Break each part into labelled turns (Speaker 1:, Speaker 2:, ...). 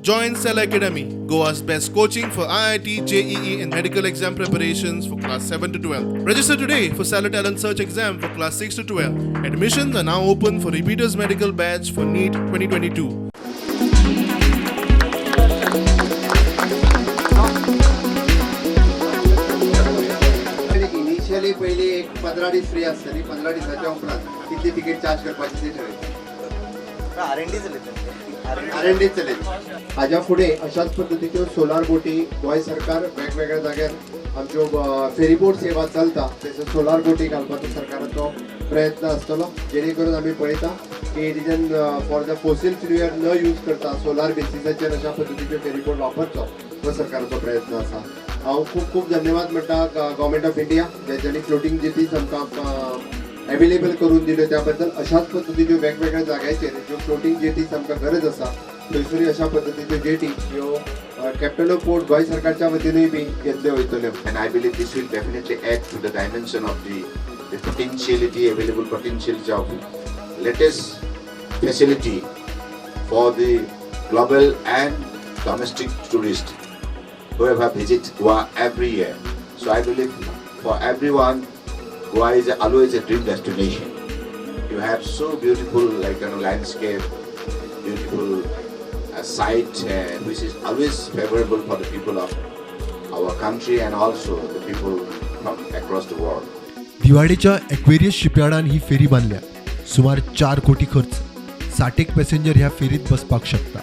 Speaker 1: Join Cell Academy, Goa's best coaching for IIT, JEE, and medical exam preparations for class 7 to 12. Register today for Stellar Talent Search exam for class 6 to 12. Admissions are now open for repeaters medical batch for NEET 2022.
Speaker 2: Initially पयली एक 15 दीस free आसतली. 15 दिसाच्या उपरांत कितली ticket charge करपाची ती ठरयतली.
Speaker 3: R N D चलयता.
Speaker 2: आर एन डी चलयता. हाज्या फुडें अशाच पद्दतीच्यो सोलार बोटी गोंय सरकार वेगवेगळ्या जाग्यार, आमच्यो फेरीबोट सेवा चलता थंयसर सोलार बोटी घालपाचो सरकाराचो प्रयत्न आसतलो, जेणे करून आमी पळयता की reason for the fossil fuel न यूज करता सोलार बेसिसाचेर अशा पद्दतीच्यो फेरीबोट वापरचो हो सरकाराचो प्रयत्न आसा. हांव खूब खूब धन्यवाद म्हणटा गव्हर्मेंट ऑफ इंडिया, ज्यांनी फ्लोटींग जेटीज आमकां अवेलेबल करून दिल्यो त्या बद्दल. अशाच पद्दतीच्यो वेगवेगळ्या जाग्याचेर ज्यो फ्लोटींग जेटीज आमकां गरज आसा, थंयसरूय अशा पद्दतीच्यो जेटी ह्यो कॅप्टन ऑफ पोर्ट गोंय सरकारच्या वतीनूय बी घेतल्यो वयतल्यो.
Speaker 4: And I believe this will definitely add to the dimension of the potentiality, available potentiality of latest facility for the global and domestic tourist whoever visit Goa every year. So I believe for everyone, Goa is always a dream destination. You have so beautiful, like, landscape, beautiful site, which is always favorable for the people of our country and also the people from across the world.
Speaker 5: दिवाडेच्या Aquarius शिपयार्डान ही फेरी बांदल्या. सुमार 4 कोटी खर्च. 60 एक passenger ह्या फेरीत बसपाक शकता.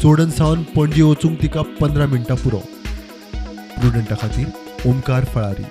Speaker 5: चोडण सावन पणजे वचूंक तिका 15 मिनटां पुरो. प्रुडंटा खातीर ओमकार फळारी.